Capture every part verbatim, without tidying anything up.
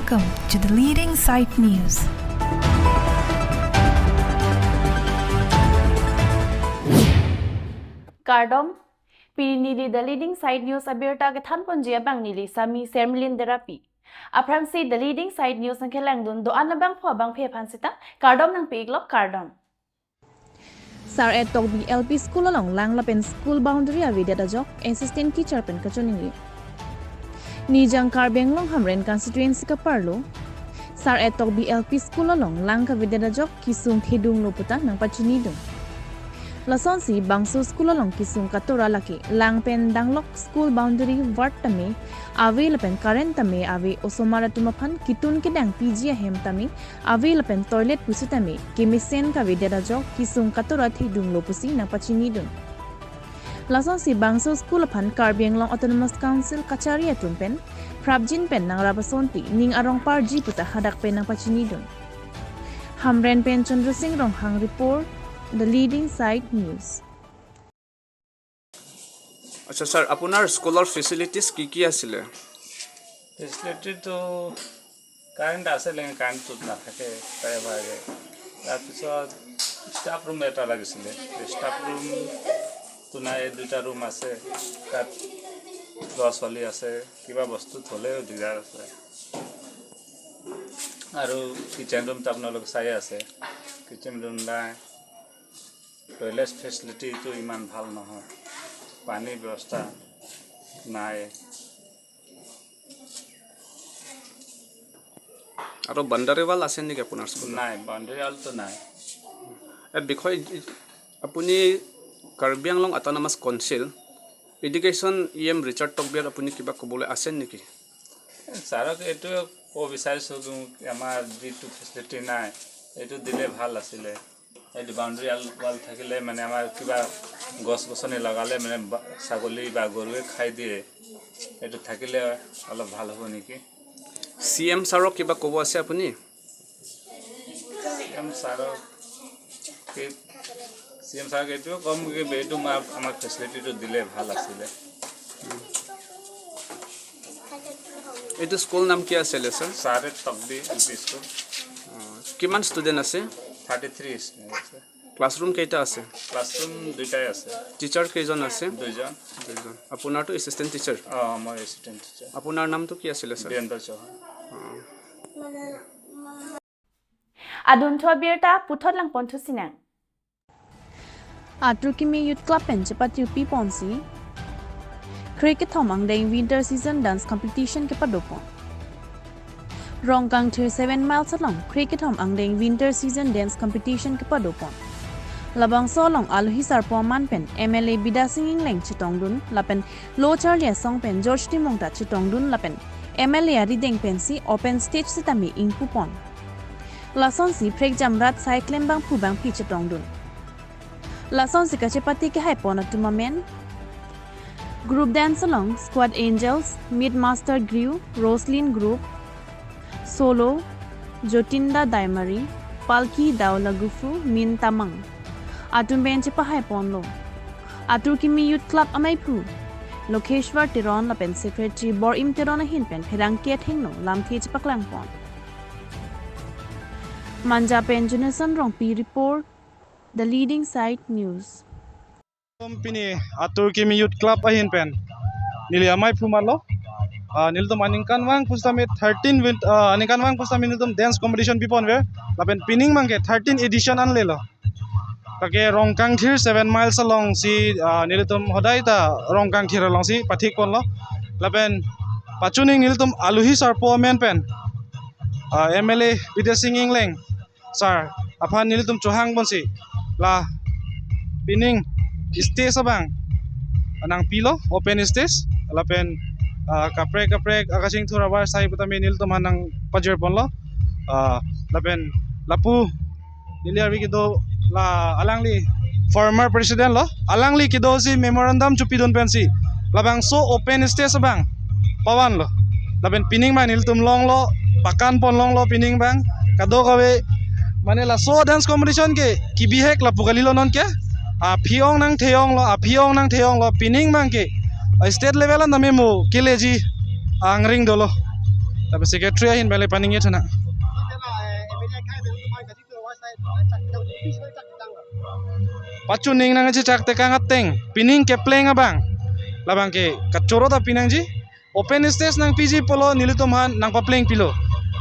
Welcome to the Leading Side News. Kardom, pini neli The Leading Side News abirta kethanponji abang neli Sami Sermilin Derapi. Aphrangsi The Leading Side News nangkelangdun do-an abangphu abangphi aphan sita kardom nangpi-iklo, kardom. Sar-et Tokbi L P School along lang lapen school boundary avedet ajok assistant teacher pen kachiningri. Nijang Karbi Anglong Hamren constituency kaparlo Sar-et Tokbi L P School along lang kavedet ajok kesung thedunglo puta nangpachinidun. Lasonsi bangso school along kesung katora lake lang pen danglok, school boundary wall tame ave lapen current tame ave, osomar atum aphan ketun kedang piji ahem tame ave lapen toilet pusitame kemesen kavedet ajok kesung katora thedunglo pusi nangpachinidun. Lasonsi bangso school aphan Karbi Anglong Autonomous Council kachari atum pen prapjin pen nangrap asonte ning arong parji puta hadak pen nangpachinidun. Hamren pen Chandra Singh Ronghang report, The Leading Side News. আচ্ছা ছাৰ, আপোনাৰ স্কুলৰ ফেচিলিটিজ কি কি আছিলে? ফেচিলিটিটো কাৰেণ্ট আছে, লেকিন কাৰেণ্টটো নাথাকে প্ৰায়ভাগে। তাৰপিছত ষ্টাফ ৰুম এটা লাগিছিলে, ষ্টাফ ৰুমটো নাই। দুটা ৰুম আছে, তাত ল'ৰা ছোৱালী আছে, কিবা বস্তু থ'লেও দিগদাৰ আছে। আৰু কিটচেন ৰুমটো আপোনালোকে চাই আছে, কিটচেন ৰুম নাই। টয়লেট ফেচিলিটিটো ইমান ভাল নহয়, পানীৰ ব্যৱস্থা নাই। আৰু বাউণ্ডাৰী ৱাল আছে নেকি আপোনাৰ স্কুলত? নাই, বাউণ্ডাৰী ৱালটো নাই। এই বিষয়ে আপুনি Karbi Anglong autonomous council education E M Richard টকবিয়াক আপুনি কিবা ক'বলৈ আছে নেকি? ছাৰক এইটোৱে ক'ব বিচাৰিছোঁ, আমাৰ যিটো ফেচিলিটি নাই, এইটো দিলে ভাল আছিলে। এইটো বাউণ্ডাৰী ৱাল থাকিলে মানে আমাৰ কিবা গছ গছনি লগালে মানে বা-, ছাগলী বা গৰুৱে খাই দিয়ে, এইটো থাকিলে অলপ ভাল হ'ব নেকি? চি এম ছাৰক কিবা ক'ব আছে আপুনি? চি এম ছাৰক কি, চি এম ছাৰক এইটোৱে ক'ম কি এইটো আমাৰ, আমাৰ ফেচিলিটিটো দিলে ভাল আছিলে। এইটো স্কুল নাম কি আছিলে, ছাৰ? চাৰ-এট তকবি এল পি স্কুল। অ, কিমান ষ্টুডেণ্ট আছে? থাৰ্টি থ্ৰী ষ্টুডেণ্ট আছে। ক্লাছৰুম কেইটা আছে? ক্লাছৰুম দুইটাই আছে। টিচাৰ কেইজন আছে? দুইজন। দুইজন। আপোনাৰতো এছিষ্টেণ্ট টিচাৰ? অ, মই এছিষ্টেণ্ট টিচাৰ। আপোনাৰ নামটো কি আছিলে, ছাৰ? বীৰেন্দ্ৰ চৌহান। অ। Adunthu abirta puthot langponthusinang. Atur Kimi Youth Club pen chepathupi ponsi krekethom angdeng Winter Season Dance Competition kepadopon. Rongkangthir seven Miles along krekethom angdeng Winter Season Dance Competition kepadopon. Labangso along alohi sarpo aman pen M L A Bidya Sing Engleng chetongdun lapen lo charli asong pen George Timung ta chetongdun lapen M L A arideng pensi open stage sitame ingpupon. Lasonsi prekjam rat sai klembangphu bangphi chetongdun. Lasonsi kachepate kehaipon atum amen: Group Dance along Squad Angels, Meet Master Griu, Roslyn Group, Solo, Jotinda Daimari, Palki Daulagufu, Min Tamang atum pen chepahaiponlo. Atur Kimi Youth Club amaiphu Lokeshwar Teron lapen Secretary Bor-im Teron ahin pen pherangke athengno lamthe chepaklangpon. Manja pen Jonathan Rongpi report, The Leading Side News. Pini Atur Kimi Youth Club ahin pen neli amaiphu malo. Ah, nelitum aningkanvang pusitame thirteen win, ah, aningkanvang pusitame nelitum dance competition piponver. Lapen pining abangke thirteen edition anlelo. Lake Rongkangthir seven Miles alongsi, ah, nelitum hodai ta Rongkangthir alongsi pathikponlo. Lapen pachuning nelitum alohi sarpo amen pen, ah, M L A Bidya Sing Engleng sir aphan nelitum chohangponsi la pining stage abang nangpilo, open stage, lapen, ah, kaprek kaprek akachingthur abar sai putame nelitum aphan nangpajirponlo. Ah, lapen lapu neli arvi kedo la alangli former president lo, alangli kedosi memorandum chopidun pensi labangso open stage abang pavanlo. Lapen pining abang nelitum longlo, pakanpon longlo pining abang. Kadokave mane laso dance competition ke kebihek lapu kalilo nonke. Aphi-ong nangthe-onglo, aphi-ong nangthe-onglo, pining abangke, ah, state level an tame mo keleji angring dolo. Secretary ahin bale paningje thana. Pachuning nangchechak tekang ateng, pining kepleng abang, labang ke kachoro ta pinangji. Open stage nangpiji pulo, nelitum aphan nangpapleng pilo.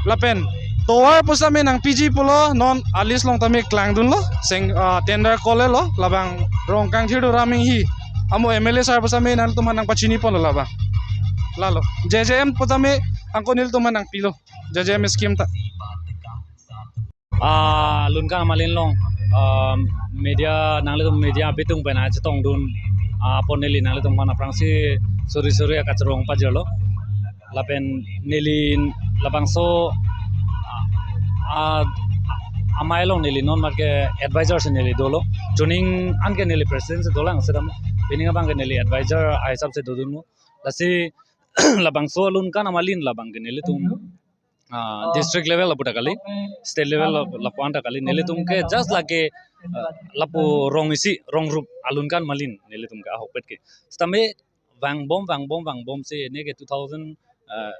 Lapen tovar pusitame nangpiji pulo, non a-list along tame klangdunlo, seng, ah, tender call lo, labang Rongkangthir Tuliram Ronghang amo M L A sir pusitame nangtum aphan nangpachini ponlo labang. Lalo J J M pusitame angko nelitum aphan nangpilo, J J M scheme ta. Ah, Lunkan Malin along, ah, media, nanglitum media abitung pen chetongdun, ah, apot neli nanglitum aphan aphrangsi suri suri akacharong pajirlo. Lapen neli labangso, ah, ah, amei along neli non mat ke advisor si neli dolo. Chuning an ke neli president si dolang, seta pining abang ke neli advisor ahisap si dodunlo. Lasi labangso Lunkan Malin labang ke nelitum, ah, district level lapu ta kali, state level lap-, lapu an ta kali, nelitum ke just lake, ah, lapu rong isi, rong rup a-Lunkan Malin nelitum ke ahokpet ke. Sitame vangbom, vangbom, vangbom si ne ke two thousand, ah,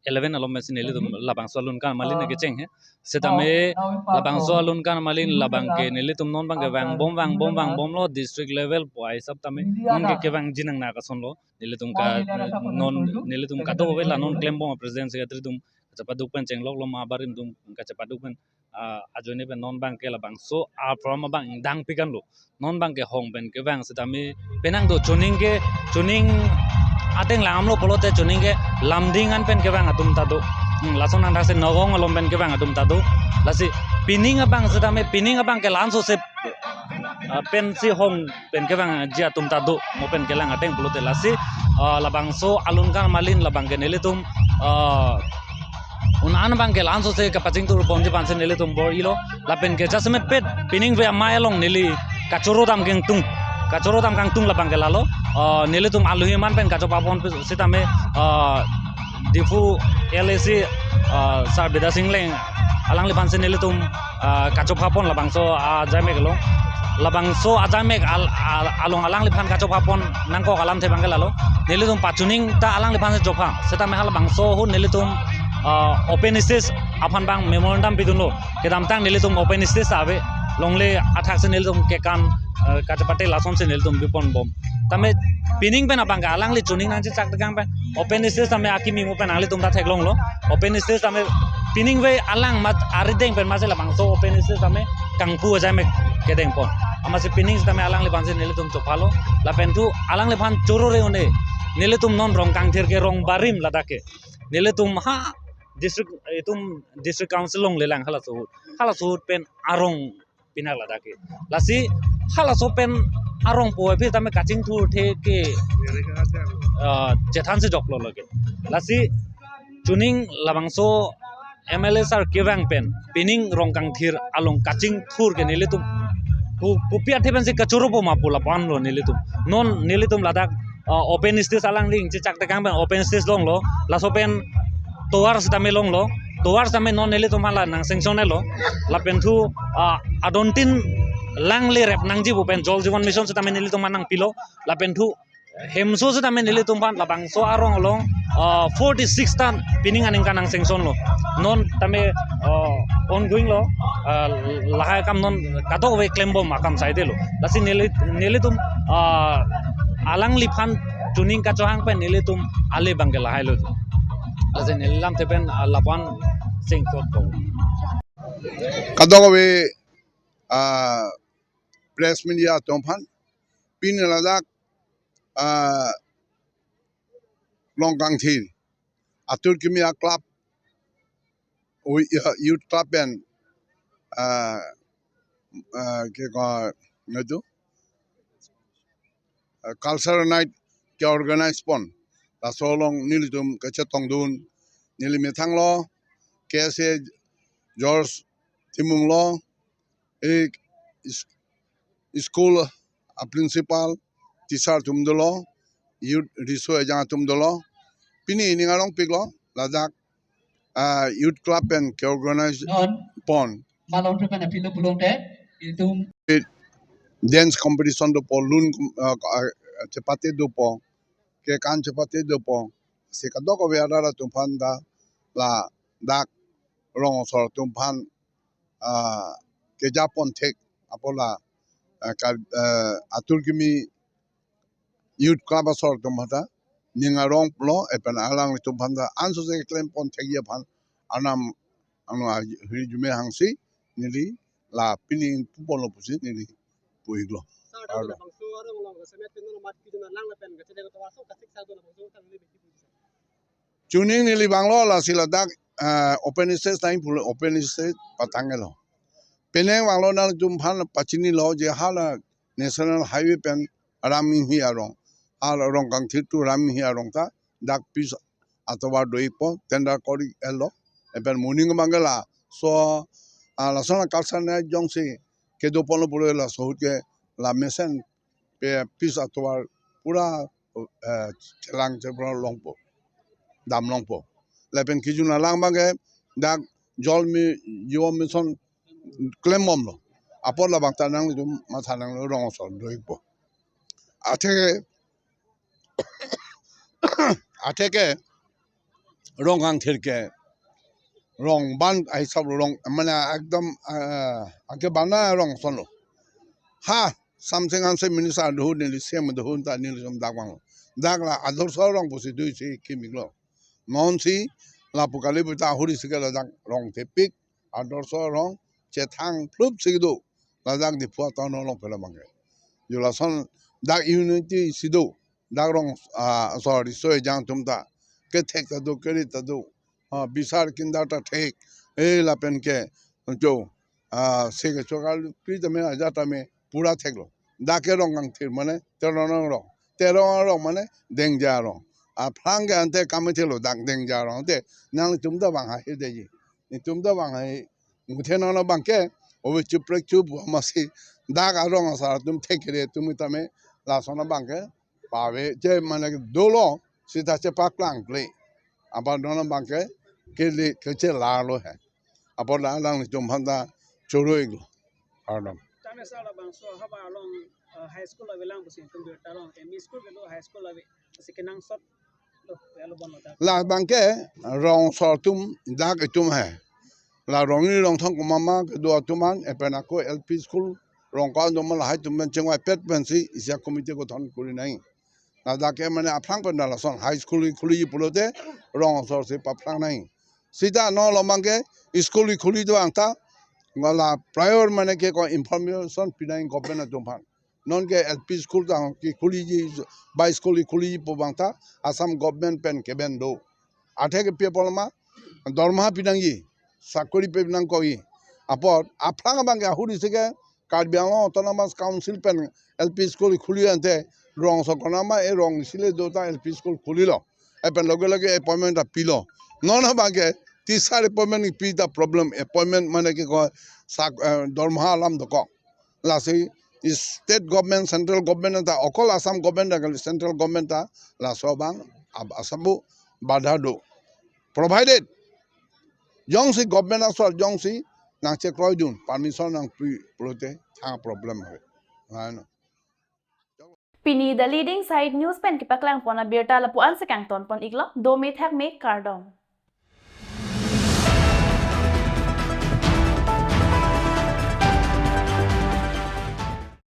eleven along si nelitum labangso Lunkan Malin ke cheng he. Sitame labangso Lunkan Malin labang ke nelitum non abang ke vangbom, vangbom, vangbomlo, district level pu ahisap tame non ke kevangji nang na kasonlo. Nelitum ka, non, nelitum kadokave la non klembom a-president secretary atum kachepaduk pen chengloklo, ma barim atum kachepaduk pen, ah, ajoine pen non abang ke labangso a-program abang ingdang pikanlo. Non abang ke hong pen kevang sitame penang do, chuning ke, chuning ateng langdamlo pulote chuning ke Lumding an pen kevang atum ta do. Hmm, lason nang dak si Nagaon along pen kevang atum ta do. Lasi pining abang sitame, pining abang ke la-anso se ah, pensi hong pen kevangji atum ta do, mo pen kelang ateng pulote. Lasi, ah, labangso a-Lunkan Malin labang ke nelitum, ah, un-an abang ke la-anso se kapachingthur ponji aphan si nelitum bor-ilo. Lapen ke jasemet pet pining ve amei along neli kachoro dam kangtung, kachoro dam kangtung labang ke lalo. Ah, nelitum alohi aman pen kachopha pon pu sitame, ah, Diphu L A C, ah, Sir Bidya Sing Engleng alangliphan si nelitum, ah, kachopha pon labangso ajaimek along. Labangso ajaimek al-, al-, along alangliphan kachopha pon nangkok alamthe abang ke lalo. Nelitum pachuning ta alangliphan si chopha. Sitame halabangso ahut nelitum, ah, open stage aphan abang memorandum pidunlo. Kedamtang nelitum open stage ave. Longle athak si nelitum kekan, ah, kachepate lason si nelitum biponbom. Tame pining pen abang ke alangli chuning nangchechak tekang pen open stage tame akimi mo pen nanglitum ta theklonglo. Open stage tame pining ve alang mat arideng pen masi labangso open stage tame kangpu ajaimek kedeng pon. Amatsi pining tame alangliphan si nelitum chophalo. Lapen thu alangliphan choro re-un-e. Nelitum non Rongkangthir ke rong barim ladak ke. Nelitum ha district, itum district council along lelang halaso ahut. Halaso ahut pen arong pinak ladak ke. Lasi halaso pen arong pu aphi tame kachingthurthe ke, ah, chethan si joklo lake. Lasi chuning labangso M L A sir kevang pen pining Rongkangthir along kachingthur ke nelitum pu, pupi athe pensi kachoro po ma pu lapu-an lo nelitum. Non nelitum ladak, ah, open stage alangli ingchechak tekang pen open stage longlo. Laso pen tovar sitame longlo. Tovar sitame non nelitum hala nang sanction-etlo. Lapen thu, ah, adontin lang lerep nangji pu pen Jal Jeevan Mission sitame nelitum nangpilo. Lapen thu hemso sitame nelitum aphan labangso arong along, ah, forty-six ta pining aningkan nang sanction-lo. Non tame, ah, ongoing lo, ah, lahai akam non kadokave klembom akam saidelo. Lasi neli, nelitum, ah, alangliphan chuning kachohang pen nelitum ale abang ke lahai lo. Lasi neli lamthe pen, ah, lapu-an singkot ko. Kadokave, ah, press media atum aphan pini ladak, ah, Rongkangthir atur kimi a-club, ui-, ah, youth club pen, ah, ah, ke ko ngetu, ah, cultural night ke-organize pon. Laso along nelitum kachetongdun, neli methang lo, K S A George Timung lo, e is-, school a-principal, teacher atum dolo, youth riso ejang atum dolo. Pini ning arongpiklo, ladak, ah, youth club pen ke-organize Non, pon. Malong tu kan apilo pulote, itum. Dance competition dopo, lun, ah, ah, chepate dopo, kekan chepate dopo. Si kadokave arat atum aphan ta ladak rong asor atum aphan, ah, kejapon thek apot la, ah, ka, ah, Atur Kimi Youth Club asor atum aphanta ning aronglo, lapen alanglitum aphanta ansose klempon thekji aphan Arnam angno ahirjume hangsi neli la pini puponlo pusi neli pu-iklo. Sir, Arnam. Labangso arong along kasemet pin no mat pidun alang lapen kachedeng to aso kasik sa do labangso tang neli biki puji. Chuning neli vanglo lasi ladak, ah, open stage time pulo, open stage patangelo. Penang vanglo nangtum aphan pachinilo je hala National Highway pen Ram Inghi arong, hala Rongkangthir to Ram Inghi arong ta dak pitch atovar do-ikpo, tender kori-etlo. Lapen moning abangke laso, ah, lason kalsan jongsi kedoponlo pulo laso ahut ke la mesen pe pitch atovar pura, eh, chelang chepra longpo, dam longpo. Lapen kejun alang abangke dak Jal Mi-, Jeevan Mission klembomlo. Apot labang ta nanglitum matha nanglo rong asor do-ikpo. Atheke, atheke Rongkangthir ke rong ban ahisap rong mane ekdom, ah, ake bana rong asonlo. Ha, Samsing Hanse minister dohun neli C M dohun ta neli som dak vanglo. Dak la Adorsho arong pusi do-ikji kimi-iklo. Nonsi lapu kali puta ahuri si ke ladak rong thepik, Adorsho arong chethang phlup si do. Ladak Diphu atown along pen labangke. Jo lason dak unity si do. Dak rong, ah, sorry, so ejang atum ta. Kethek ta do, keri ta do. Ah, bisar kinda ta thek. Eh, lapen ke, jo, ah, se kechokar pri tame, aja tame, pura theklo. Dak ke Rongkangthir mane, Terong arong. Terong arong mane, Dengja arong. Aphrang ke ante kami thelo, dak Dengja arong. Ante, nangtum ta vang ha, he deji. Netum ta vang ha, he. Muthe non abangke, ove chuprek chup, masi, dak arong asar atum thekre atum tame, lason abangke, pave, che mane dolo, sita chepaklang ple. Apar non abangke, kele, kechelarlo he. Apot la alanglitum aphanta choro-iklo. Arnam. Tame sir labangso havar along, eh, high school avelang pusi netum birta long, M E school kedo high school ave, si kenangsot do, ya lo bon lo ta. Labangke rong asor atum dak itum he. La rong ni rong thong komat ma kedo atum an, lapen ako L P school rong ko-an do ma lahai atum pen chingvaipet pensi isi a committee ko thon kuri nai. Ladak ke mane aphrang pen lason high school khuli pulote rong asor si paphrang nai. Sita non lo abangke school khuli do angta, ngala prior mane ke ko information pinai government atum aphan. Non ke L P school ta ki khuliji, ba school khuliji pu abang ta Assam government pen keben do. Atheke pi apot ma, dorma pinangji, sakori pinangkokji. Apot aphrang abangke ahuri si ke Karbi Anglong Autonomous Council pen L P school khuli ante rong asor konat ma e rong isi le do ta L P school khulilo. Lapen loge loge appointment ta pilo. Non abangke teacher appointment pi ta problem, appointment mane ke ko sak, eh, dorma alam dokok. Lasi state government, central government ta, okol Assam government ta, central government ta, laso abang ab-, asap pu badha do. Provided jongsi government asor jongsi nangchekroidun, permission nangpi pulote thang problem hai. Ano. Pini The Leading Side News pen kepaklangpon abirta lapu-an si kangtonpon-iklo, dome thakme kardom.